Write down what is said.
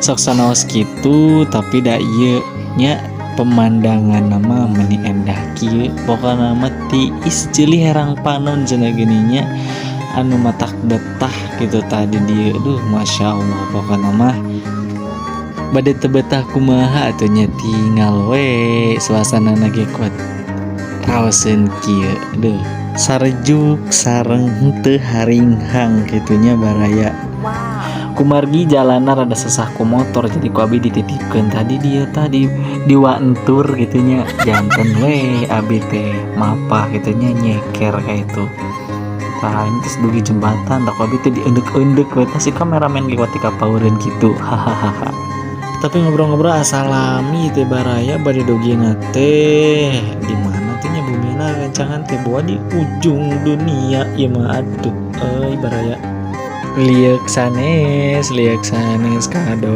Sok sanaos kitu, tapi da ieu nya pemandangan mah meni endah kieu. Pokona mah tiis ceuli herang panon cenah geuning nya, anu matak betah gitu tadi dieu. Aduh, masya Allah, pokona mah bade teu betah kumaha atuh nya, tinggal we suasana ge kuat raoseun kieu. Aduh, sarejuk sareng henteu haringhang kitu nya, baraya. Kumargi jalanna rada susah ku motor, jadi ku abi dititipkeun tadi dia tadi diwantur gitu nya. Janten we abi teh mapah gitu nya, nyeker kayak itu. Tah, ini terus dugi jembatan tak ku abi teh diendek-endek we tah si kameramen ge kuat kapaureun gitu, hahaha. Tapi ngobrol-ngobrol asa lami teh, baraya. Bade dugina teh di mana teh nya, bumina rencangan teh bawa di ujung dunia ieu mah. Aduh euy, baraya, lieuk sanes, lieuk sanes kadon.